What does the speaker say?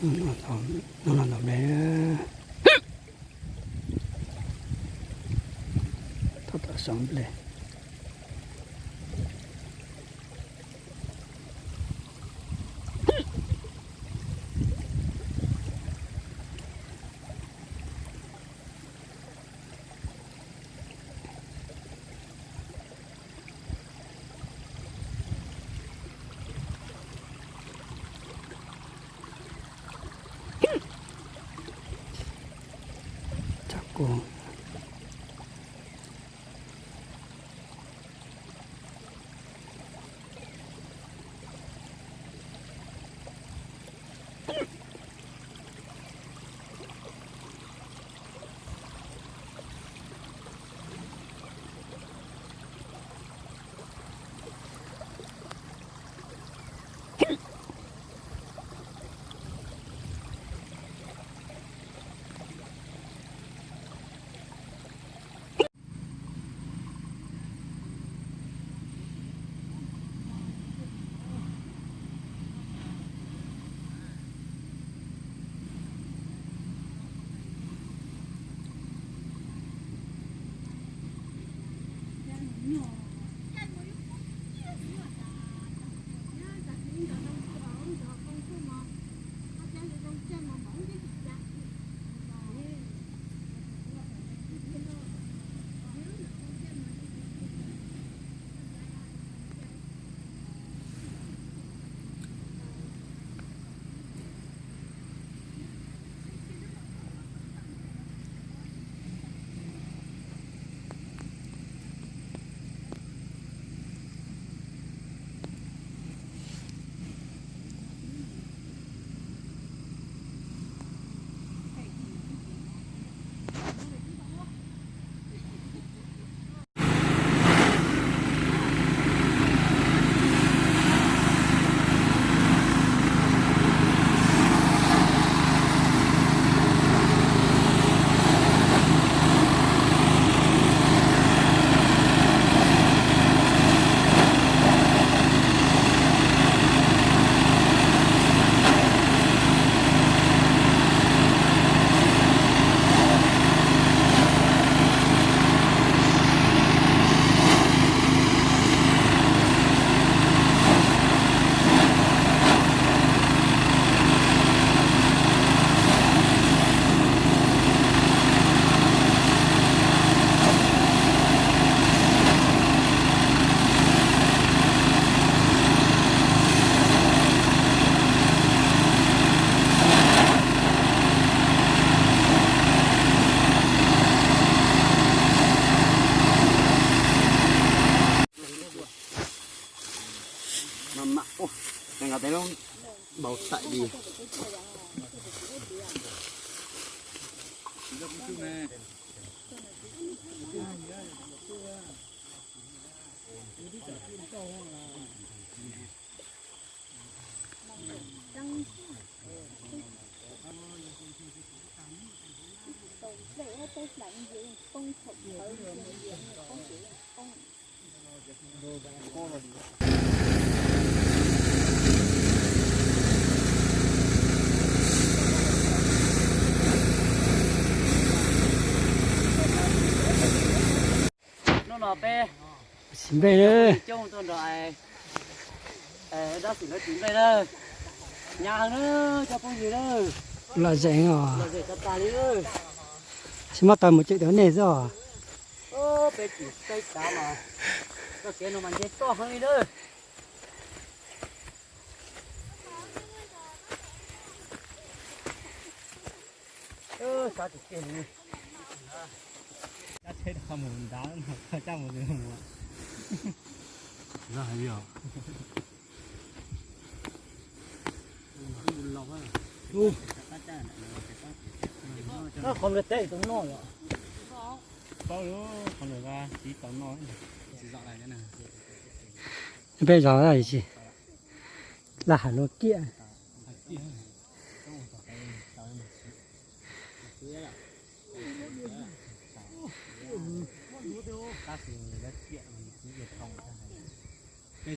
Hnub no ntaus nplej, thauj tom xov nplej. Mas mam, ua, nqa tes lub npau taim li. Hnub no peb sim nplej na, coob tuaj nrog dab xwm lawv sim nplej na. Hnyav heev na cov phooj ywg na. Lom zem os. Lom zem tag tag li na. Sim muab taws mus cem cov nej xwb os. Peb tsis teb tsav mas txoj kev no mas nce toj heev li na. Xav tiag tiag li. Cab tsheb rau mus nrad, cab mus mus. Qhov nws teb tus noj yom. Paub lawm, qhov nws tsis tau noj. Peb zov tsis laj hais lua kiag.